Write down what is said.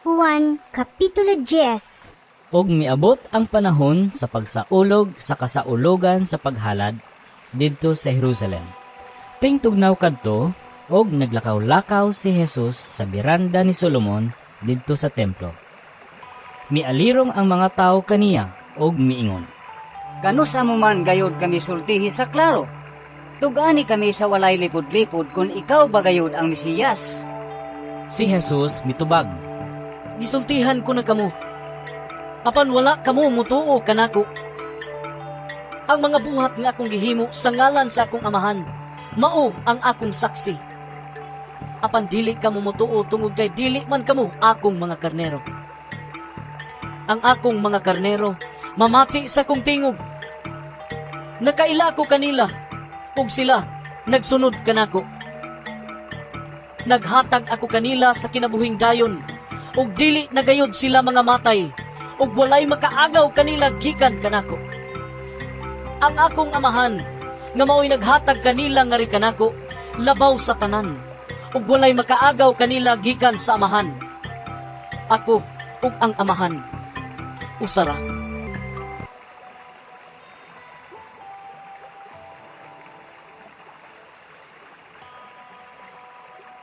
Juan Kapitulo 10. Ug miabot ang panahon sa pagsaulog sa kasaulogan sa paghalad didto sa Jerusalem. Tingtugnaw kadto ug naglakaw-lakaw si Jesus sa biranda ni Solomon didto sa templo. Mialirong ang mga tawo kaniya ug miingon, "Kanusa mo man gayod kami sultihi sa klaro? Tug-ani kami sa walay lipod-lipod kung ikaw ba gayod ang Mesiyas." Si Jesus mitubag, "Gisultihan ko na kamo, apan wala kamo mutuo kanako. Ang mga buhat nga akong gihimo sa ngalan sa akong Amahan, mao ang akong saksi. Apan dili kamo mutuo tungod kay dili man kamo akong mga karnero. Ang akong mga karnero mamati sa akong tingog. Nakaila ko kanila, ug sila nagsunod kanako. Naghatag ako kanila sa kinabuhing dayon, ug dili na gayod sila mangamatay, ug walay makaagaw kanila gikan kanako. Ang akong Amahan nga maoy naghatag kanila ngari kanako labaw sa tanan, ug walay makaagaw kanila gikan sa Amahan. Ako ug ang Amahan usa ra."